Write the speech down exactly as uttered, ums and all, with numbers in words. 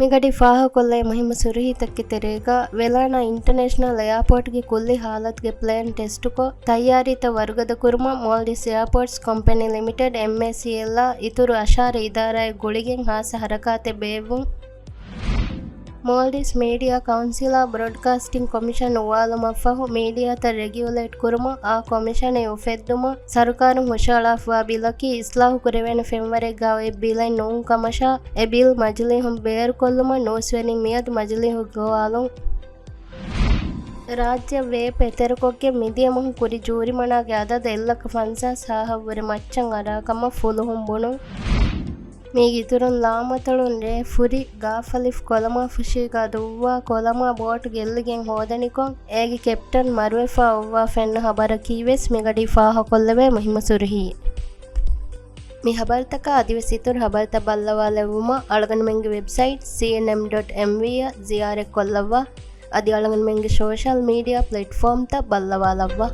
މިގަޑި ފާހަގަކޮށްލޭ މުހިއްމު ސުރުހީތަކުގެ ތެރޭގަ، ވެލާނާ އިންޓަރނޭޝަނަލް އެއާޕޯޓްގެ ކުއްލި ހާލަތުގެ ޕްލޭން ޓެސްޓުކޮށް، ތައްޔާރީތައް ވަރުގަދަ ކުރުމަށް މޯލްޑިވްސް އެއާޕޯޓްސް ކޮމްޕެނީ ލިމިޓެޑް، އެމްއޭސީއެލްއާ، އިތުރު އަށާރަ އިދާރާއެއް ގުޅިގެން ހާއްސަ ހަރަކާތެއް ބޭއްވުން. މޯލްޑިވްސް މީޑިއާ ކައުންސިލާ ބްރޯޑްކާސްޓިން ކޮމިޝަން އުވާލުމަށްފަހު، މީޑިއާތައް ރެގިއުލޭޓް ކުރުމަށް އާ ކޮމިޝަނެއް އުފެއްދުމަށް ސަރުކާރުން ހުށަހަޅާފައިވާ ބިލަކީ އިސްލާހު ކުރެވޭނެ ފެންވަރެއްގަ އޮތް ބިލެއް ނޫން ކަމަށާ، އެ ބިލް މަޖިލީހުން ބޭރުކޮށްލުމަށް ނޫސްވެރިން މިއަދު މަޖިލީހުގަ ގޮވާލުން. ރާއްޖެއަށް ވޭޕް އެތެރެކޮށްގެން މިދިޔަ މަހު ކުރި ޖޫރިމަނާގެ އަދަދު އެއްލައްކަ ފަންސާސް ހާހަށްވުރެ މައްޗަށް އަރާ ކަމަށް ފުލުހުން ބުނުން. މީގެ އިތުރުން ލާމަތޮޅުން ރޭ ފުރި ގާފަލިފު ކޮލަމާ ފުށީގަ ދުއްވާ ކޮލަމާ ބޯޓު ގެއްލިގެން ހޯދަނިކޮށް، އޭގެ ކެޕްޓަން މަރުވެފަ އޮއްވާ ފެންނަ ހަބަރަކީވެސް މިގަޑީ ފާހަކޮށްލެވޭ މުހިއްމު ސުރުހީ. މި ހަބަރުތަކާ އަދިވެސް އިތުރު ހަބަރުތައް ބައްލަވާލެއްވުމަށް އަޅުގަނޑުމެންގެ ވެބްސައިޓް ސީއެންއެމް ޑޮޓް އެމްވީ އަށް ޒިޔާރަތްކޮށްލައްވާ. އަދި އަޅުގަނޑުމެންގެ ސޯޝަލް މީޑިއާ ޕްލެޓްފޯމްތައް ބައްލަވާލައްވާ.